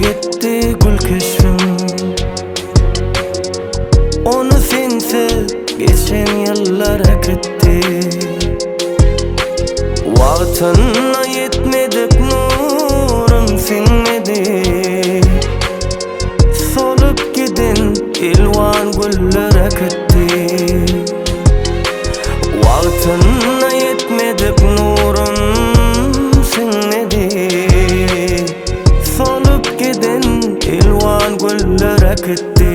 gitdi gül keşbiň Ony sensiz geçen ýyllar äkitdi Wagtynda ýetmedik nurum siňmedi Solup giden elwan güller äkitdi Wagtynda ýetmedik nurum siňmedi Solup giden elwan güller äkitdi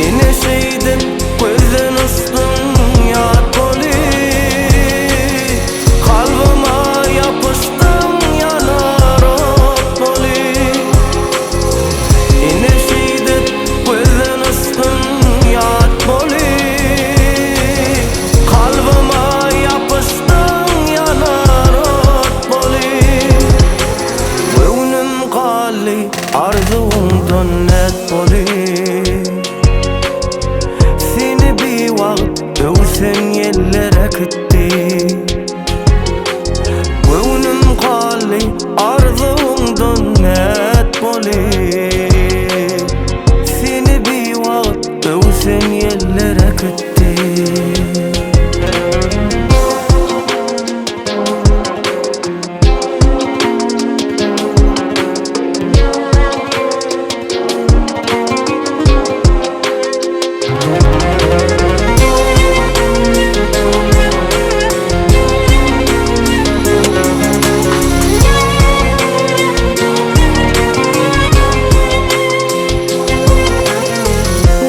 Ine şeýdip gözden uçduň ýat bolyp Kalbyma ýapyşdyň ýanar ot bolyp Ine şeýdip gözden uçduň ýat bolyp Kalbyma ýapyşdyň ýanar ot bolyp Göwnüm galdy arzuwyňdan nät bolyp Seni biwagt öwsen ýeller äkitdi Göwnüm galdy arzuwyňdan nät bolyp Seni biwagt öwsen ýeller äkitdi.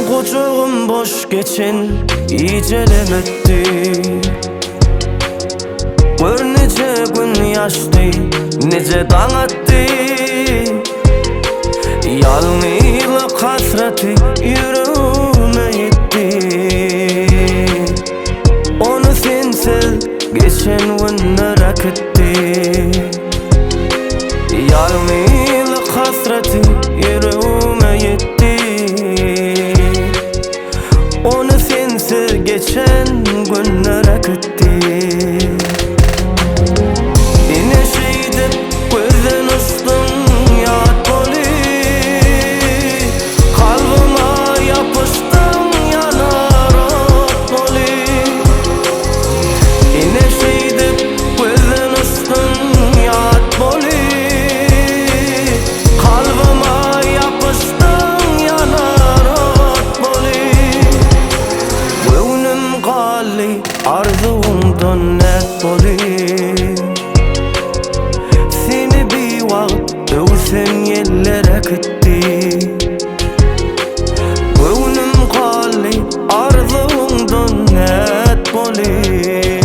Gujagym boş geçen gijelem ötdi Gör nije gün ýaşdy, nije daň atdy Ýalňyzlyk hasraty ýüregime ýetdi Ony sensiz geçen günler äkitdi Ýalňyzlyk hasraty ýüregime ýetdi Ony sensiz geçen günler äkitdi. Ine şeýdip gözden uçduň ýat bolyp Kalbyma ýapyşdyň ýanar ot bolyp Ine şeýdip gözden uçduň ýat bolyp Kalbyma ýapyşdyň ýanar ot bolyp Göwnüm galdy arzuwyňdan nät bolyp Seni biwagt öwsen ýeller äkitdi Göwnüm galdy arzuwyňdan nät bolyp.